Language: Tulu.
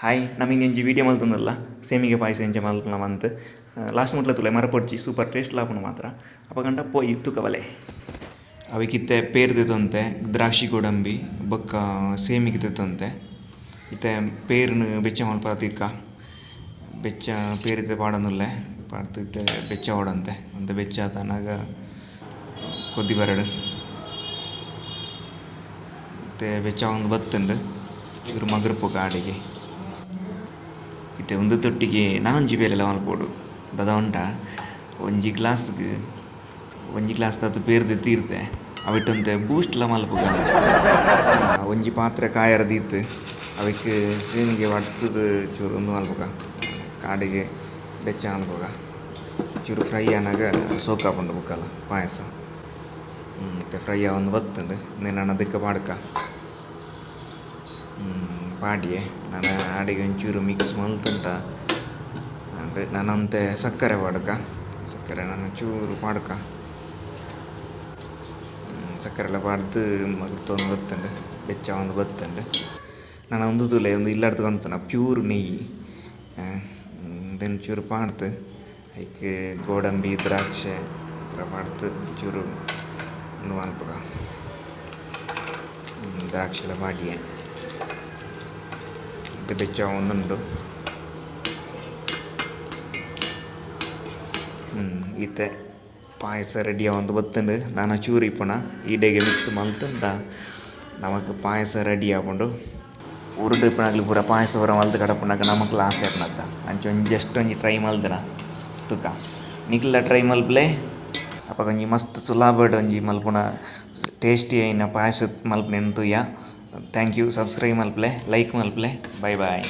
ಹಾಯ್, ನಮ ಒಂಜಿ ವಿಡಿಯೋ ಮಲ್ತೊಂದುಲ್ಲ ಸೇಮಿಗೆ ಪಾಯಸ ಎಂಚ ಮಲ್ಪುನ ಮಂತ್ ಲಾಸ್ಟ್ ಮುಟ್ಲ ತುಲೆ ಮರಪೊಡ್ಚಿ ಸೂಪರ್ ಟೇಸ್ಟ್ ಲಾಪುನ ಮಾತ್ರ ಅಪಗಂಡ ಪೋಯಿ ತುಕವಲೆ. ಅವಿಕಿತ್ತೆ ಪೇರ್ ದೆತೊಂತೆ, ದ್ರಾಕ್ಷಿ ಗೋಡಂಬಿ ಬೊಕ್ಕ ಸೇಮಿಗೆ ದೆತೊಂತೆ. ಇತ್ತೆ ಪೇರ್ನ್ ಬೆಚ್ಚ ಮಲ್ಪ ತಿಕ್ಕ ಬೆಚ್ಚ ಪೇರಿದೆ ಪಾಡೊಂದುಲ್ಲೆ ಪಾಡ್ದ್ ಇತ್ತೆ ಬೆಚ್ಚ ಓಡಂತೆ ಒಂತೆ ಬೆಚ್ಚ ಆತನಾಗ ಕೊದ್ದಿ ಬರಡು ಇತ್ತೆ ಬೆಚ್ಚ ಒಂದು ಬತ್ತುಂಡು ಚೂರು ಮಗುರ್ಪು ಕಾಡಿಗೆ. ಇತ್ತೆ ಒಂದು ತೊಟ್ಟಿಗೆ ನಾನೊಂಜಿ ಬೇಲೆಲ ಮಲ್ಪೊಡು ದಾದ ಉಂಡ ಒಂಜಿ ಗ್ಲಾಸ್ಗ್ ಒಂಜಿ ಗ್ಲಾಸ್ ದಾತ್ ಪೇರ್ ತೀರ್ತೆ ಅವಿಟ್ಟೊಂತೆ ಬೂಸ್ಟ್ ಲ ಮಲ್ಪುಗ. ಒಂಜಿ ಪಾತ್ರೆ ಕಾಯರ ದೀತ್ ಅವೆಕ್ ಸೇಮಿಗೆ ವಡ್ತುದು ಚೂರು ಉಂದು ಮಲ್ಪುಗ ಕಾಡಿಗೆ ಬೆಚ್ಚ ಮಲ್ಪುಗ ಚೂರು ಫ್ರೈ ಆನಗ ಸೋಕಾಪುಂಡು ಬುಕ್ಕಲ ಪಾಯಸ. ಇತ್ತೆ ಫ್ರೈ ಆವೊಂದು ಬತ್ತುಂಡು ನನ ದಿಕ್ಕ ಪಾಡ್ಕ ಪಾಡಿಯೆ ನನ ಆಡಿಗೆ ಒಂಚೂರು ಮಿಕ್ಸ್ ಮಲ್ತುಂಡ ನನ ಒಂತೆ ಸಕ್ಕರೆ ಪಾಡ್ಕ ಸಕ್ಕರೆ ನನ ಚೂರು ಪಾಡ್ಕ ಸಕ್ಕರೆ ಪಾಡ್ದು ಮಗ್ತೊಂದು ಬತ್ತುಂಡು ಬೆಚ್ಚ ಆವೊಂದು ಬತ್ತುಂಡು. ನನ ಉಂದು ತೂಲೆ ಉಂದು ಇಲ್ಲಡ್ದು ಕೊಂತುನ ಪ್ಯೂರ್ ನೆಯ್ಯಿ ಉಂದೆನ್ ಚೂರು ಪಾಡ್ದು ಐಕ್ ಗೋಡಂಬಿ ದ್ರಾಕ್ಷೆ ಪೂರ ಪಾಡ್ದು ಚೂರು ಉಂದು ಮನ್ಪುಗ ದ್ರಾಕ್ಷಿಲ ಪಾಡಿಯೆ ಇತ್ತೆ ಬೆಚ್ಚ ಆವೊಂದುಂಡು. ಇತ್ತೆ ಪಾಯಸ ರೆಡಿ ಆವೊಂದು ಬತ್ತುಂಡು ನನ ಚೂರು ಇಪ್ಪುನ ಈಡೆಗೆ ಮಿಕ್ಸ್ ಮಲ್ತುಂಡ ನಮಕ್ ಪಾಯಸ ರೆಡಿ ಆಪುಂಡು. ಊರುಡು ಇಪ್ಪುನಕುಲು ಪೂರ ಪಾಯಸ ಪೂರ ಮಲ್ತ್ ಕಡಪುನಗ ನಮಕ್ಲ ಆಸೆ ಆಪುನತ್ತ ಅಂಚ ಒಂಜಿ ಜಸ್ಟ್ ಒಂಜಿ ಟ್ರೈ ಮಲ್ದನ ತುಕ ನಿಕ್ಲ ಟ್ರೈ ಮಲ್ಪುಲೆ ಅಪಗ ಒಂಜಿ ಮಸ್ತ್ ಸುಲಭಡ್ ಒಂಜಿ ಮಲ್ಪುನ ಟೇಸ್ಟಿ ಆಯಿನ ಪಾಯಸ ಮಲ್ಪುನೆನ್ ತೂಯ. Thank you, subscribe ಮಲ್ಪುಲೆ, ಲೈಕ್ ಮಲ್ಪುಲೆ, ಬೈ ಬಾಯ್.